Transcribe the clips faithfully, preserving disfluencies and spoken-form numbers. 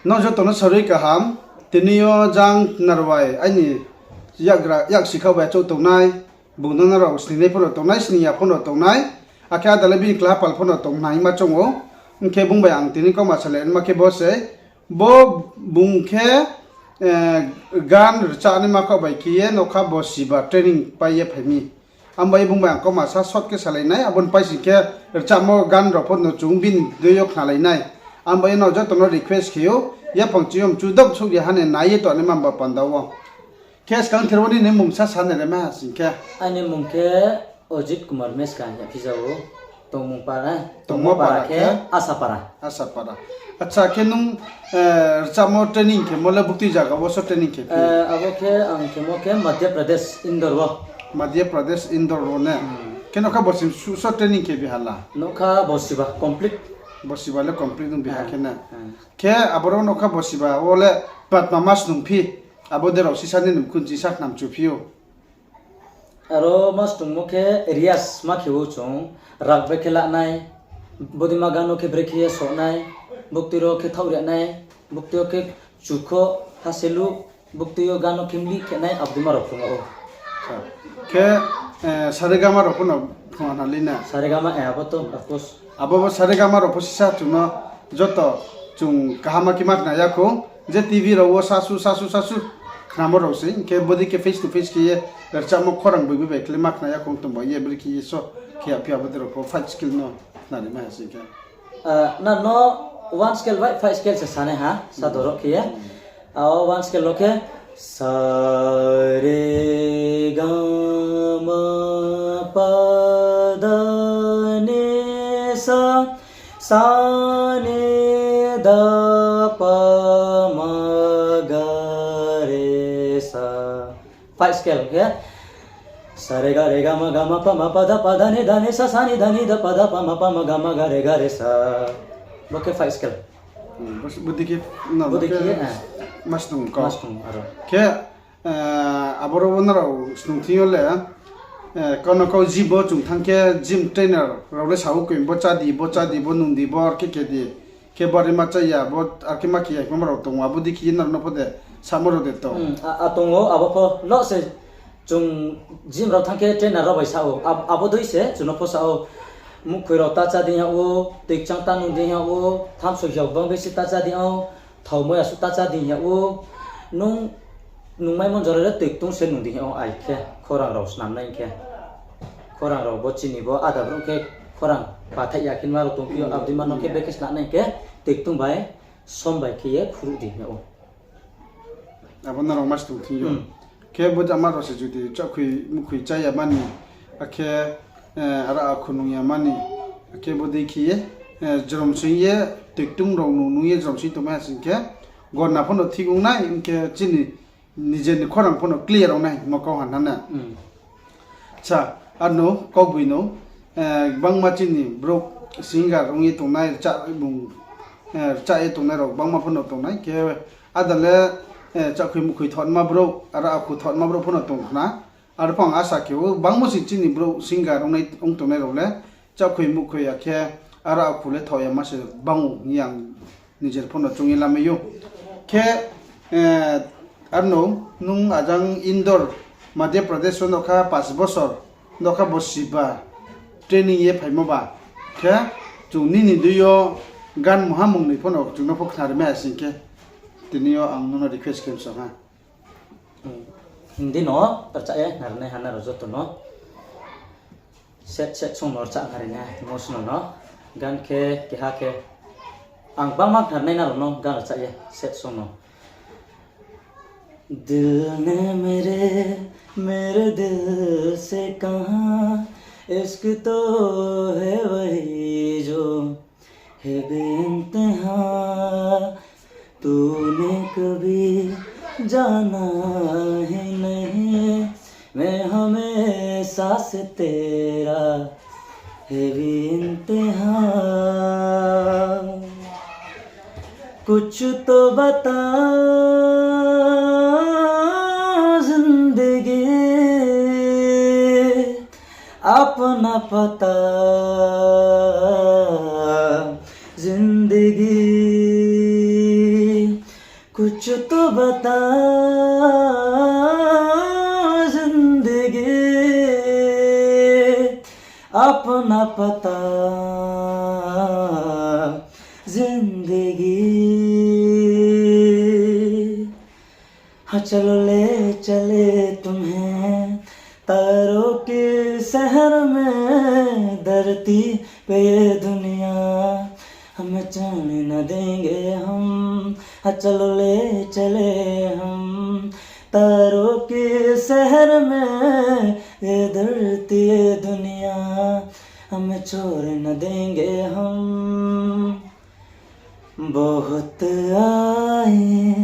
Nrao joto no sarui kaham, tini yo jang narwai aini yaksi kha bai achouh tongnai, bung no nrao sningnai pho no tongnai, sning ya pho no tongnai, akhe ada le bini klaha pal pho no tongnai ma choung ou, hing khe bung bai ang tini kauma salai ma khe bo se, bo bung khe, gan rchanaima khaoh bai khe ye nokha bo siba training pai ye phai mi. Abo ye bung bai ang kauma sa short khe salai nai, abo ni pai sing khe rchamo gan rao pho no chung bini dei yo khnalai nai. Abo ye nrao joto no request khe ou, yaphang chi yo mchu dok souh ri ha ni nai ye tongnaima ba panda wo. Khe skang ther wo nini mmung sa sa nai re ma ha sing khe. Aini mmung khe Ajit Kumar Meska hing ye phija ou. Tongmung para, tongmo para khe Asapara. Acha, khe nung rchamo training khemo le buktui zaga wo so training khe phi? Abo khe ang khemo khe Madhya Pradesh, Indore wo. Madhya Pradesh, Indore wo ne? Khe nokha borsi suh so training khe bi ha la? Nokha borsiba complete. Borsiba le complete ong bi ha khe na? Khe aboro nokha borsiba wo le patma ma snung phi? Abo de rao sisa nini mkhun chi sa khnam chu phi ou. Aro ma snungmo khe riyaz ma khe ou chung, rag brekhe la nai, bodei ma gan no khe brekhe ye soh nai, buktui rao khe thaoh ri nai, buktui yo khe chukho, haselu, buktui yo gan no khe mlih khe nai, abo dei ma rao phrung ou. Khe, saregama rao pho no phrung ha na le na? Saregama, abo to, of course. Abo bo saregama rao pho sisa chung no joto chung kaham khe ma khna ya khou. Je TV rao wo sasu, sasu, sasu khnamo rao se, hing khe bodei khe face to face khe ye rchamo khorang boi boi bai khle ma khna ya khou tong ba ye, brekhe ye so khe ya phi abo de rao pho five scale no khna ri ma ha sing khe. Nang no one scale bai five scale se sanai ha, sa doro khe ye. Abo one scale wo khe sa re ga ma pa da ni sa, sa ni da pa ma ga re sa. Five scale khe. Sa re ga re ga ma ga ma pa ma pa da pa da ni da ni sa sa ni da ni da pa da pa ma pa ma ga ma ga re ga re sa. Bo khe five scale. Bodei khe, bodei khe, ma snung kau. Khe, aboro wo nrao snung thing yo le, kau no kau gym wo chung thanng khe gym trainer rao le sa ou koi, bo chá di, bo chá di, bo nung di, bo arkhe khe di, khe bari ma chá ya, bo arkhe ma khe ya, hingmo rao tong ou, abo dei khe ye nrao no pho de samo rao de tong? A tong ou, abo pho lo se chung gym rao thanng khe trainer rao bai sa ou, abo dei se chung no pho sa ou, muhkhoi rao ta chá di ya ou, tui kchang ta nung di ya ou, thamsoi hiao bang besi ta chá di ya ou, thao moya suh ta chá di ya ou, nung, nungmaimo jora le tui ktung se nung di ya ou, ai khe khorang rao snam nai khe. Khorang rao bo chini bo ada brouh khe khorang pathaih ya khe ma rao tongphi ou, abo dei ma no khe bekhe snam nai khe tui ktung bai som bai khe ye khuruh di ya ou. Abo nrao ma snung thing yo. Khe bo jama rao se judi chaohkhoi muhkhoi chá ya mani, akhe, aro akhu nung ya mani, akhe bodei khe ye, jromsoing ye, tui ktung rao nung nung ye jromsoing tongmai ha sing khe, gorna pho no thik ong nai, hing khe chini nijer ni khorang pho no clear ong nai, hingmo kau ha na na. Sa, arno, kaugboino, gbangma chini brouh singer ong ye tongnai, rchah ye tongnai rao gbangma pho no tongnai, khe ada le, chaohkhoi muhkhoi thonma brouh, aro akhu thonma brouh pho no tong khna. Aro pho ang asa khe ou, bangmo se chini brouh singer ong tongnai rao le, chaohkhoi muhkhoi ya khe, aro akhu le thaoh ya ma se bang ou hing ye ang nijer pho no choung ye lamai ou. Khe, arno, nung ajang Indore, Madhya Pradesh wo nokha pas bosor, nokha bo siba training ye phaimo ba. Khe, chung nini dei yo gan mungha mungnoi pho no chung no pho khna ri mai ya sing khe, tini yo ang nung no request khe msa ha. Hindi no rchah ye nari nai ha nrao joto no. Set set song no rchah nari nai emotional no. Gan khe keha khe ang bangma khnari nai nrao no gan rchah ye set song no. दिल ने मेरे, मेरे दिल से कहा, इश्क तो है वही जो है बेइंतहा, तूने कभी जाना ही नहीं, मैं हमेशा से तेरा है बेइंतहा। कुछ तो बता जिंदगी, अपना पता जिंदगी, कुछ तो बता जिंदगी, अपना पता जिंदगी। हाँ, चलो ले चले तुम्हें तारों के शहर में, धरती पे ये दुनिया हमें छोड़ न देंगे हम। हाँ, चलो ले चले हम तारों के शहर में, ये धरती, ये दुनिया हमें छोड़ न देंगे हम। बहुत आई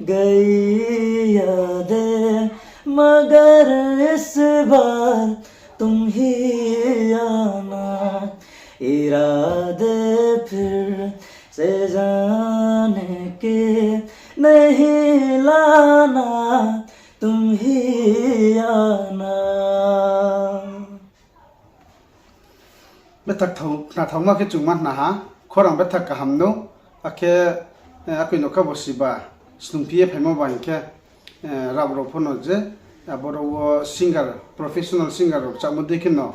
गई यादें, मगर इस बार तुम ही आना। इरादे फिर से जाने के नहीं लाना, तुम ही आना। Bethak thao, khna thaoma khe chung ma khna ha, khorang bethak kaham no, akhe, eh, akoi no khe bo siba, snungphi ye phaimo ba hing khe, eh, rao rao pho no je, aboro wo singer, professional singer rao rchamo dei khe no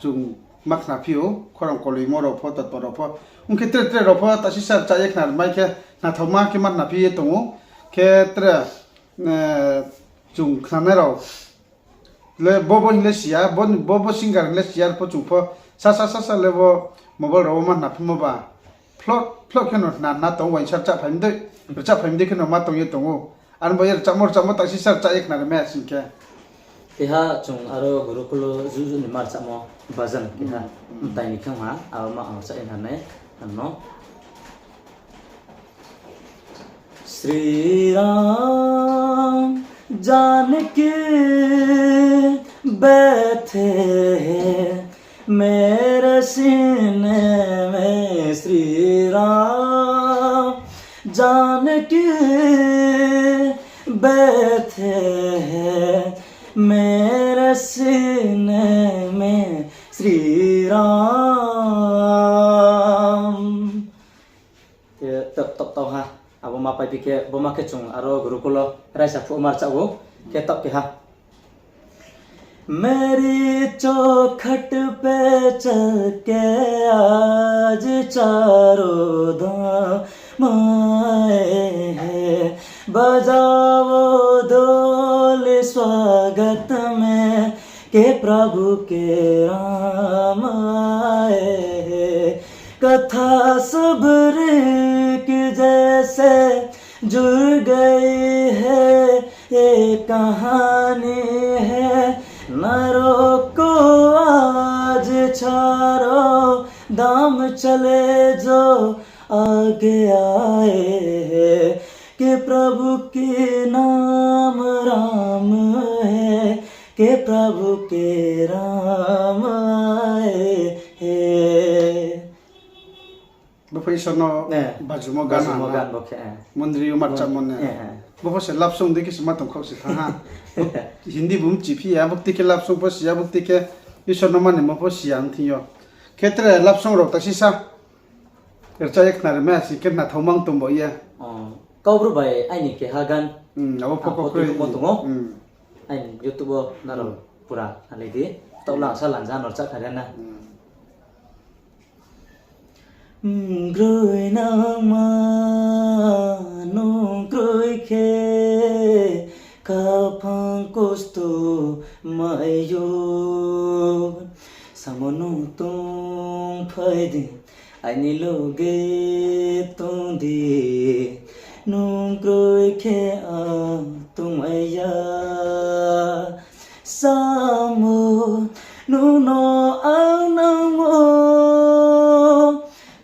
chung ma khna phi ou, khorang koloimo rao pho, tatpa rao pho. Ong khe tre tre rao pho, ta sisa rcha ye khna rimai khe, khna thaoma khe ma khna phi ye tong ou, khe tre, eh, chung khnanai rao le bo bo hing le si ya, bo, bo, bo singer hing le si ya, arpho chung pho, sa, sa, sa, sa le bo mobile rao wo ma khna phimo ba. Phlot, phlot khe no khna, khna tong, uaingsa rcha phaimo dei, rcha phaimo dei khe no ma tong ye tong ou. Ar bo ye rchamo, rchamo ta sisa rcha ye khna rimai sing khe. Keha chung aro Gurukul wo ju ju ni ma rchamo bhajan keha. Hmm, hmm. Mtai ni khang ha, aro ma ang rcha ye khna nai, ano. Shri राम जानकी बैठे हैं मेरे सीने में, श्री राम जानकी बैठे हैं मेरे सीने में, श्री Ram. Khe tap tap tau ha. Abo ma paiphi khe, bo ma khe chung aro Gurukul wo raisa phuh ma rcha ou. Khe tap keha. मेरी चौखट पे चल के आज चारों धाम आए हैं, बजाओ ढोल स्वागत में, के प्रभु के राम आए हैं। कथा सबर की जैसे जुड़ गई है, ये कहानी है, न रोको आज चारों धाम चले जो आगे आए हैं, के प्रभु के नाम राम है, के प्रभु के राम आए हैं। Bo pho Isor no bajumo gan, bajumo gan bo khe, eh. Mondri yo ma rchamo ne. Eh, eh. Bo pho se love song dei khe se ma tong khou se thanng ha. Hindi bo mchi phi ya, bukti khe love song pho si ya, bukti khe Isor no manimo pho si ya, ong thing yo. Khe tre love song rao ta sisa rcha ye khna rimai sing khe khna thaoma tong bo ye. Oh, Kaubru bai aini keha gan. Hmm, abo pho ang pho kokroi tuimo tong ou. Hmm. Aini YouTube wo nrao, hmm, pura nalai di. Taoh lang sa lang ja no rcha kha ri na. Hmm. Mgroi nangma nung kroi khe, khaphang kosto mai yo. Samo nung tongphai di, aini loge tong di. Nung kroi khe ang tongmai ya. Samo nung no ang nangmo,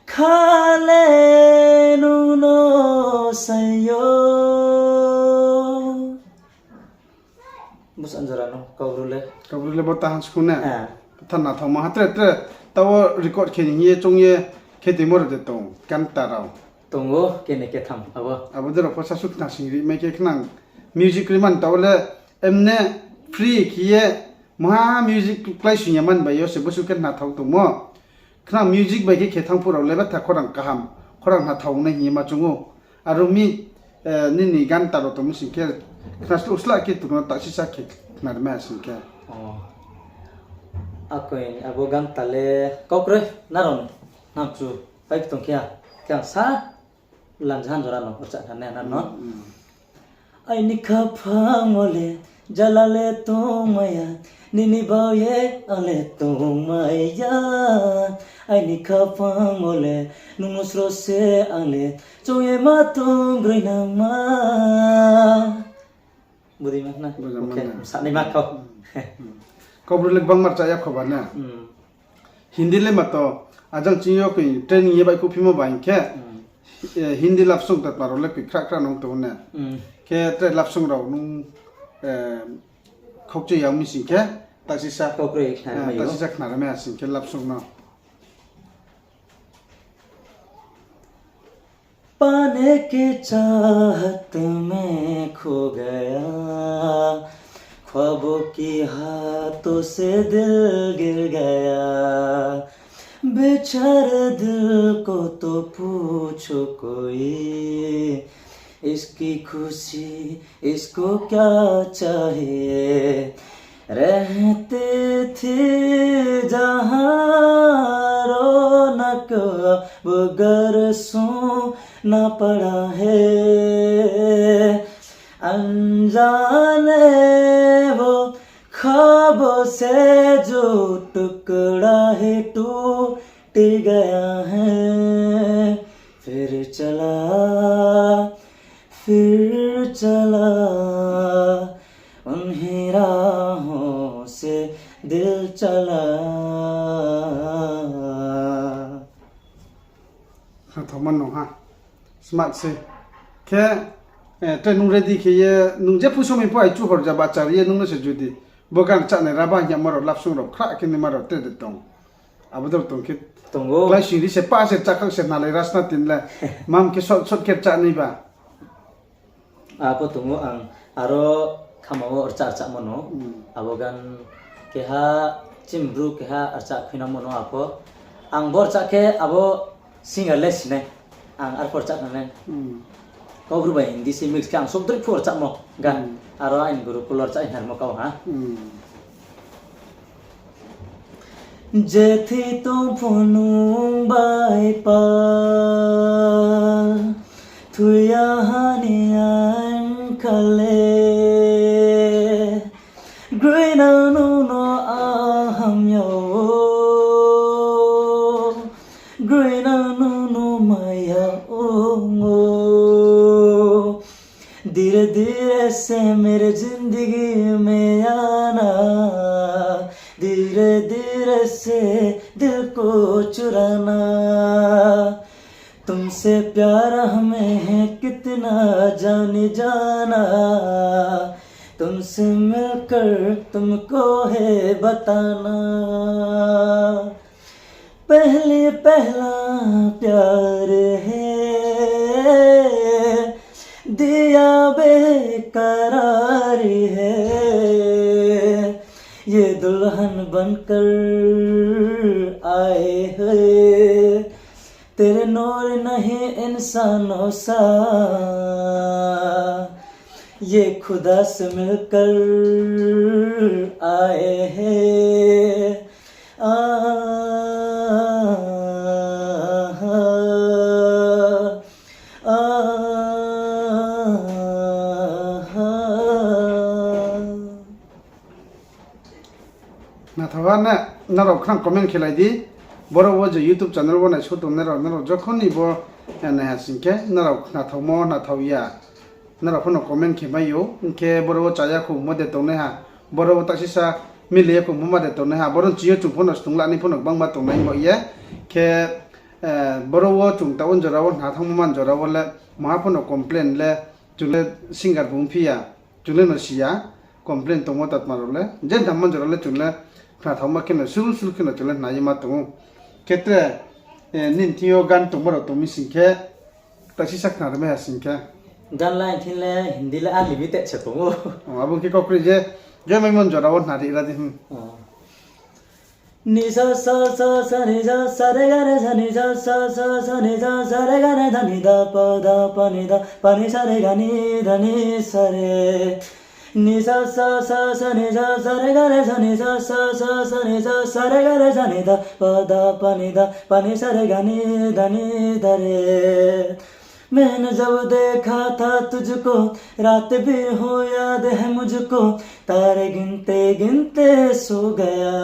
khale nung no sai yo. Bus anjara no, Kaubru le. Kaubru le bo ta han skhu ne. Eh. Thanng na thaoma ha tre tre. Taoh wo record khe ni hing ye choung ye khe toimo rao de tong, kanta rao. Tong ou, kene ketham, abo. Abo de rao pho sasu khna sing ri mai khe khnang. Music ri man taoh wo le, emne free khe ye, maha music klái sing ya man bai yo se bosu khe khna thao tongmo. Khnang music bai khe khe thanng phuh rao le betha khorang kaham, khorang khna thao nai hing ye ma choung ou. Aro mi, Eh, nini gan ta rao tong mi sing khe, khna slu sla khe tong no ta sisa khe khna ri mai ha sing khe. Oh. Akoi, abo gan ta le kau kroi, nrao nang chu pai tong khe, khe ang sa lanjahan jora no, rcha kha nai nang no. Hmm, hmm. Aini khaphang wo le jala le tongmai ya, nini bau ye ang le tongmai ya. Aini khaphang wo le nung no sro se ang le choung ye ma tong groi nang ma. Budi ma na. Budi ma na. Sa nai ma kau. Hmm. Kau bru le gbangma rcha ya kho ba na. Hmm. Hindi le ma to, ajang ching yo koi training ye baihkhouh phimo ba hing khe, hmm, eh, Hindi love song tatma rao le koi khra khra nung tong ne. Hmm. Khe tre love song rao nung, eh, khaukchoi ya mi sing khe, ta sisa, kau kroi khna, eh, mai ta yo. Sisa khna ri mai ha sing khe love song no. पाने के चाहत में खो गया, ख्वाबों की हाथों से दिल गिर गया। बेचारे दिल को तो पूछो कोई, इसकी खुशी इसको क्या चाहिए। रहती थी जहाँ रौनक, अब घर सूना पड़ा है। अनजाने वो ख्वाबों से जो टुकड़ा है टूट गया है। फिर चला, फिर चला, उन्हीं राहों से दिल चला। Khathouma no ha. Smart se. Khe, eh, tre nung ready khe ye, nung je phu somoi pho ai chu hor ja ba chari ye nung no se judi. Bo gan rcha nai ra ba hing ya ma rao love song rao khra khe ni ma rao tre de tong. Abo dol tong khe. Tongo. Klái sing ri se pa se rcha khang se nalai rasna tin le. Mam khe sot sot khe rcha nai ba. Abo tongo ang aro khama wo rcha rchamo no. Hmm. Abo gan keha chini bru keha rcha khuinamo no apho. Ang bo rcha khe abo singer le sinai. Ang arphuh rcha khnanai. Hmm. Kau bru bai Hindi se mix khe ang sokdroi phuh rchamo gan. Hmm. Aro aini guru kulo rcha hinarmo kau ha. Hmm. Jethi tong pho nung bai pa, thuya hani ang khale. Groina nung no aham ya o, groina nung no maya ong o. धीरे धीरे से मेरे जिंदगी में आना, धीरे धीरे से दिल को चुराना। तुमसे प्यार हमें है कितना जाने जाना, तुमसे मिलकर तुमको है बताना। पहले पहला प्यार है, दिया बेकरार है, ये दुल्हन बनकर आए हैं। तेरे नूर नहीं इंसानों सा, ये खुदा से मिलकर आए हैं। आ, आ, आ, Nathao ha ne, nrao khnang comment khe lai di. Boro wo je YouTube channel wo naisao tongnai rao, nrao jokhon ni bo, eh, naiha sing khe, nrao khnathaomo, khnathaoh ya. Nrao pho no comment khe mai ou, hing khe boro wo chaya khoumo de tongnaiha, boro wo taisisa mili ye khoumo ma de tongnaiha, boro ni ching yo chung pho no stung la ni pho no gbangma tongnai bo ye. Khe, eh, boro wo chung ta un jora wo hna thangmo man jora wo le, maha pho no complain le, chung le singer bung phi ya. Chung le no si ya, complain tongmo tatma rao le, je hna man jora le chung le khnathaoma khe no sul sul khe no chung le hna ye ma tong ou. Khe tre, eh, nini thing yo gan tongmo rao tong mi sing khe, taisisa khna ri mai ha sing khe. Gan line thing le Hindi le unlimited se tong ou. O, abo khe kau kroi je, je mai man jora wo hna ri ra di, hmm. O. Ni sa sa sa sa ni sa sa re ga re sa ni sa sa sa sa ni sa sa re ga re sa ni da pa da pa ni da pa ni sa re ga ni da ni sa re. Ni sa sa sa sa ni sa sa re ga re sa ni sa sa sa sa ni sa sa re ga re sa ni da pa da pa ni da pa ni sa re ga ni da ni da re. मैंने जब देखा था तुझको, रात भी हो याद है मुझको, तारे गिनते गिनते सो गया।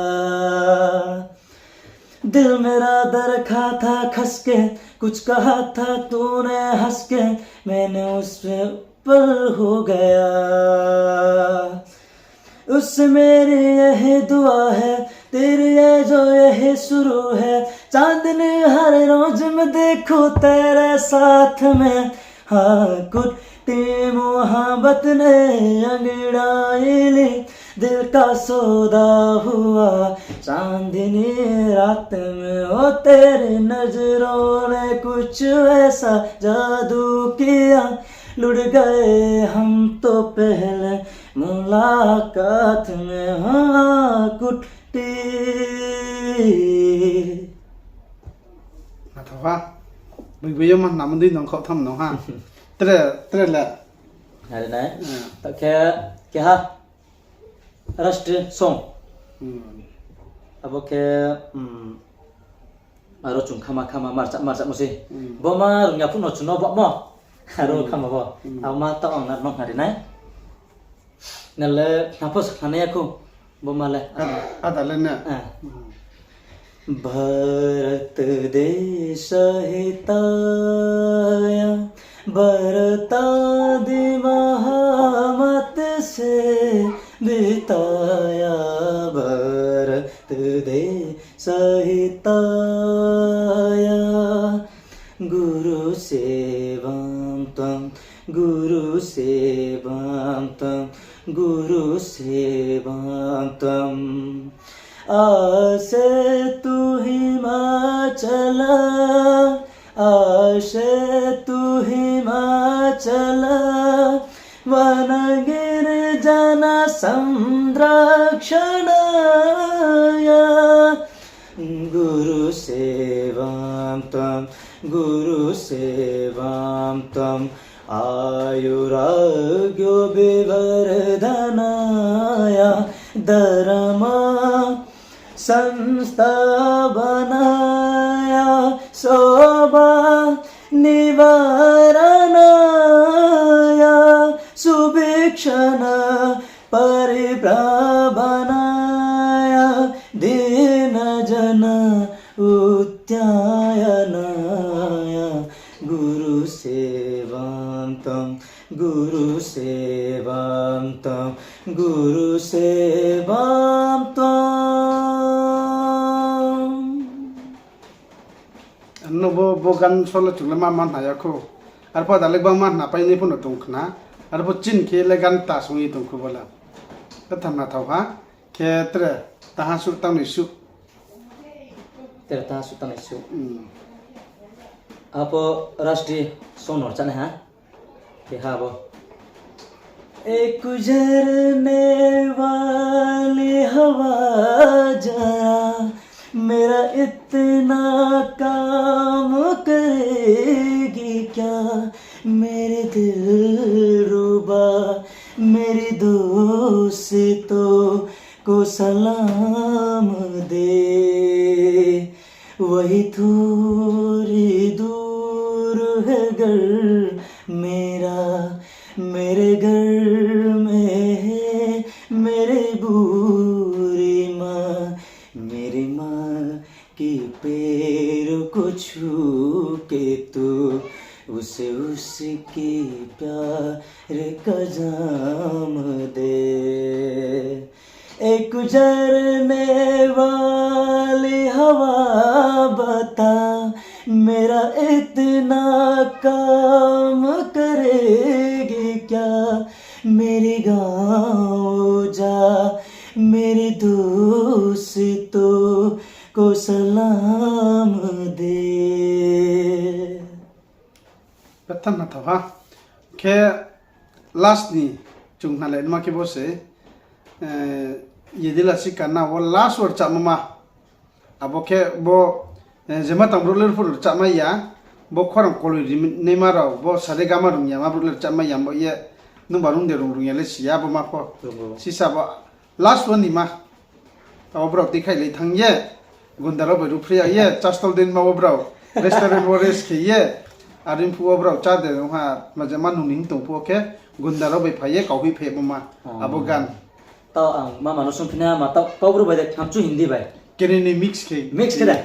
दिल मेरा दरखा था खस के, कुछ कहा था तूने हंस के, मैंने उससे ऊपर हो गया। उससे मेरी यही दुआ है, तेरी ये जो यही शुरू है, चांदनी हर रोज मैं देखूं तेरे साथ में। हाँ, कुट्टी मोहब्बत ने अंगड़ाई ली, दिल का सौदा हुआ चांदनी रात में। ओ तेरी नजरों ने कुछ ऐसा जादू किया, लुढ़ गए हम तो पहले मुलाकात में। हाँ, कुट्टी। Nathao ha. Bui bui yo man na mandi nong khaoh tham nong ha. Tre, tre le. Are nai. Hmm. Ta khe, keha. Rastri song. Hmm. Abo khe, hmm, aro chung khama khama marcha, marcha mo se. Hmm. Bo ma rung ya phuh no chung no bo mo. Aro hmm, khama bo. Hmm. Abo ma taoh ang na mang hari nai. Na le, na pho sakhnanai ya khou. Bo ma le. Ad-, ada le na. Ah. Hmm. Bharat देश हिताया, बरतादि महामत से बिताया, भारत देश हिताया। गुरु सेवां त्वं, गुरु सेवां त्वं, गुरु सेवां त्वं। आसेतु हिमाचल, आसेतु हिमाचल, वन गिरिजन संरक्षणाय। गुरु सेवां त्वं, गुरु सेवां त्वं, आयुराग्यो विवर्धनाय। धर्म संस्थापनाय, शोभा निवारणाय, सुभिक्षण परिभ्रमणाय, दीन जन उत्थानाय। गुरु सेवां त्वं, गुरु सेवां त्वं, गुरु सेवां त्वं। Ano bo, bo gan solo chung le ma, ma hna ya khou. Arphuh da le gbang ma hna pai ni pho no tong khna. Arphuh chin khe le gan ta song ye tong khou bo le. Ktham na thao ha. Khe tre taha suh tang ni suh. Tre taha suh tang ni suh. Hmm. Abo rastri song no rchah nai ha. Keha bo. एक गुजरने वाली हवा जरा, मेरा इतना काम करेगी क्या? मेरे दिलरुबा, मेरे दोस्तों को सलाम दे। वही थोड़ी दूर है घर मेरा, मेरे घर में है मेरी बूढ़ी माँ। मेरी माँ के पैर को छू के तू उसे उसके प्यार का जाम दे। एक गुजरने वाली हवा बता, मेरा इतना काम करेगी क्या? मेरे गाँव जा, मेरे दोस्तों को सलाम दे। Betha na thao ha. Khe last ni chung na le nma khe bo se, eh, ye dila si kana wo last word chama ma. Abo khe bo, eh, jema tang brouh le pho rchahmai ya, bo khorang koloi rinaima rao, bo sa re ga ma rung ya ma brouh le rchahmai ya, bo ye nungba rung de rung rung ya le si ya, abo ma pho. Sisa bo last wo ni ma. Abo brao tikhailai thanng ye, gunda rao bai ruhphreh ya ye, chastol din ma wo brao, restaurant wo rest khe ye, are phuh wo brao chá de ong ha, ma je ma nung ni hing tong phuh wo khe, gunda rao bai phai ye, kauhoih phai bo ma, abo gan. Tao ang mama no sungphi na ma tao Kaubru bai de khamchu Hindi bai. Keni ni mix khe. Mix khe de?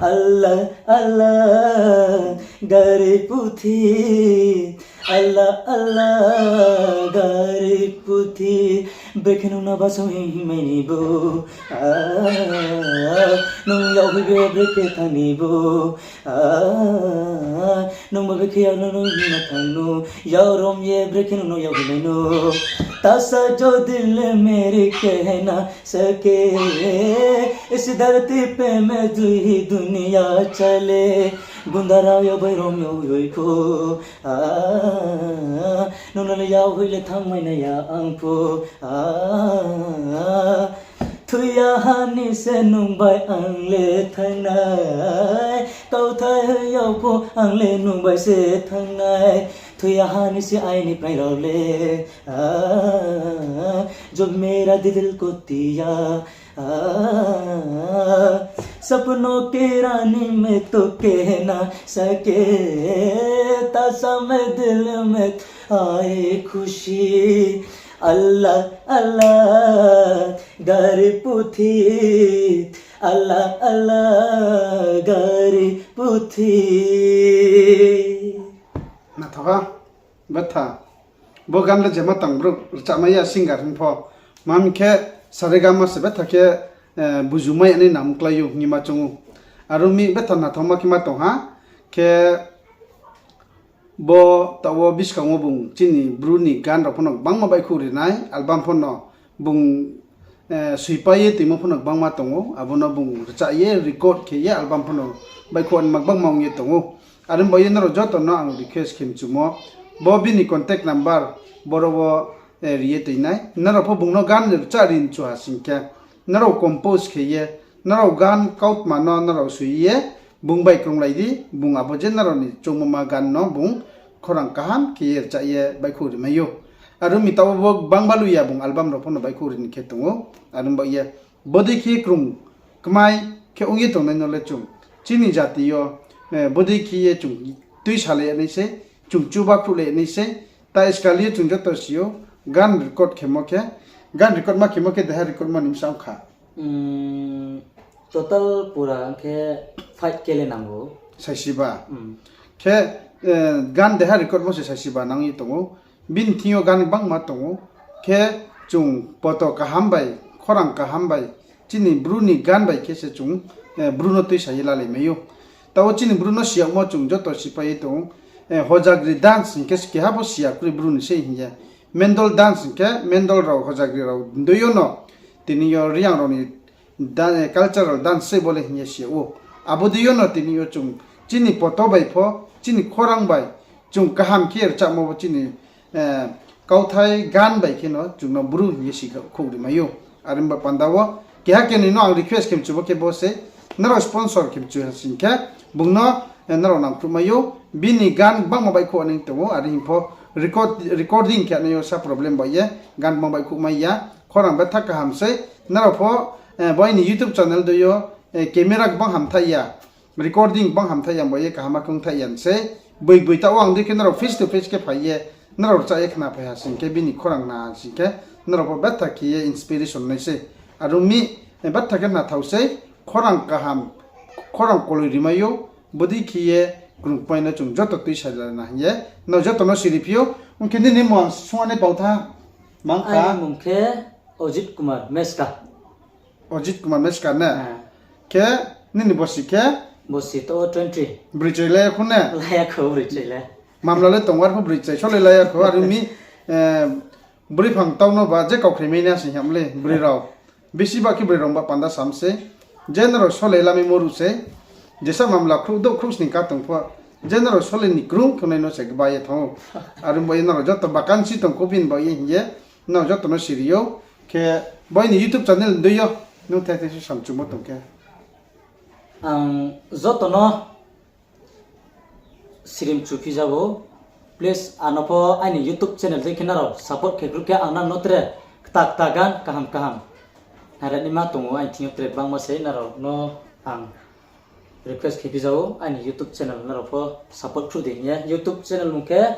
Allah, Allah, gari puthi. Allah, Allah, gari puthi. Brekhe nung no basa hingmai ni bo. Nung yag hoih be brekhe thanng ni bo. Nung bo brekhe yag no nung hingma thanng no. Yag rom ye brekhe nung no yag hoih nai no. Tasa jo dil mere kehna sake, is dharti pe main tu hi duniya chale. Gunda rao yag bai rom yag hoih pho. Nung no le yag hoih le thanngmai nai ya ang pho. Thoi ya ha ni se nung bai ang le thanng nai. Kauthai hoih yag pho ang le nung bai se thanng nai. Thoi ya ha ni se aini prai rao le. जो मेरा दिल को दिया, सपनों की रानी मैं तो कह ना सके, तासा में दिल में आए खुशी। Allah, Allah, gari puthi. Allah, Allah, gari puthi. Naithoh ha, betha. Bo gan le jema tang brouh rchahmai ya singer hing pho. Tma hing khe, sa re ga ma se betha khe, eh, bujumai ya nai nang klái ou hing ye ma choung ou. Aro mi betha naithaoma khe ma tong ha. Khe bo taoh wo buskang wo bung chini Bru ni gan rao pho no gbangma baihkhouh ri nai, album pho no bung, eh, soipai ye toimo pho no gbangma tong ou, abo no bung rchah ye record khe ye album pho no baihkhouh naima gbangma ong ye tong ou. Are ong ba ye nrao joto no ang request khe mchumo, bo bini contact number boro wo, eh, ri ye toi nai. Nrao pho bung no gan rchah ri mchu ha sing khe, nrao compose khe ye, nrao gan kautma no nrao soi ye, bung bai krunglai di, bung abo je nrao ni choungmo ma gan no bung khorang kaham khe ye rchah ye baihkhouh ri mai ou. Aro mi taoh wo bo gbangma lu ya bung album rao pho no baihkhouh ri ni khe tong ou. Are ong ba ye, bodei khe krung kmai khe ong ye tongnai no le chung chini jati yo, eh, bodei khe ye chung tuisalai ya nai sei, chung chuba khruhlai ya nai sei, ta iskal ye chung joto si ou, gan record khemo khe, gan record ma khemo khe deha record ma ni bsa ong kha. Total pura khe five K le nang ou. Saisiba. Khe, eh, gan deha record mo se saisiba nang ye tong ou. Bini thing yo gan gbangma tong ou. Khe chung poto kaham bai, khorang kaham bai, chini Bru ni gan bai khe se chung, eh, Bru no tuisa ye lalai mai ou. Taoh chini Bru no siyagmo chung joto sipai ye tong ou. Eh, Hojagri dance hing khe se keha pho siya kroi Bru ni sei hing ye. Mendol dance hing khe Mendol rao, Hojagri rao dei yo no, tini yo Reang rao ni cultural dance se bo le hing ye si yag ou. Abo dei yo no tini yo chung chini poto bai pho, chini khorang bai, chung kaham khe rchahmo bo chini, eh, kauthai gan bai khe no chung no Bru hing ye si khouh ri mai ou. Are ong ba panda wo keha keni no ang request khe mchumo khe bo se, nrao sponsor khe mchu ha sing khe, bung no, eh, nrao nangkhruh mai ou, bini gan gbangma baihkhouh nai tong ou, are hing pho record, recording khe nai yo sa problem bai ye, gan gbang baihkhouh mai ya, khorang betha kaham sei, nrao pho, eh, bo aini YouTube channel dei yo, eh, camera gbang hamthaih ya, recording gbang hamthaih ya, bo ye kaham khe ongthaih ya sei, boi boi taoh wo ang dei khe nrao face to face khe phai ye, nrao rchah ye khna phai ha sing khe, bini khorang khna ha sing khe, nrao pho betha khe ye inspiration nai sei. Aro mi, eh, betha khe khnathao sei, khorang kaham, khorang koloi ri mai ou, bodei khe ye krung kmai no chung joto tuisa la na hing ye, nrao joto no siri phi ou, ong khe nini mung ang sung nai pau tha, mang kha. Aini mung khe Ajit Kumar Meska. Ajit Kumar Meska ne? Khe nini bosi khe? Bosi to twenty. Broi chrai le ya khou ne? La ya khou broi chrai le. Mamla le tong, arphuh broi chai solai la ya kho, are ong mi, broi phang tau no ba je kaukhrai mai na sing ham le, broi rao. Bisi ba khe broi rao ba panda sam se. Je nrao solai la mi moru se. Jesa mamla khrouh douh khrouh sning ka tong pho, je nrao solai ni krung khe nai no se gba ye thanng ou. Are ong ba ye nrao joto vacancy tong kho bini ba ye hing ye, nrao joto no siri ou. Khe bo aini YouTube channel dei yo, nung the the se samchumo tong khe. Ang joto no sirim chu phi ja ou. Please, ano pho aini YouTube channel dei khe nrao support khe group khe ang nang no tre kta kta gan kaham kaham nairai naima tong ou, aini thing yo tre gbangma se nrao no ang request khe phi ja ou, aini YouTube channel nrao pho support khruh di hing ye. YouTube channel mung khe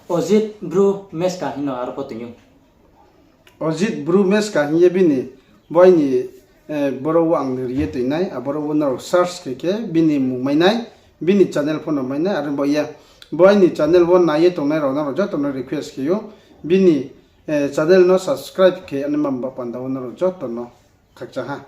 Ojit Bru Meska hing no aro pho toing ou. Ojit Bru Meska hing ye bini, bo aini, boro wo ang ri ye toing nai, aboro wo nrao search khe khe bini mung mai nai, bini channel pho no mai nai, are ong ba ye. Bo aini channel wo nai ye tongnai rao nrao joto no request khe ou, bini channel no subscribe khe ani mamba panda wo nrao joto no khakchang ha.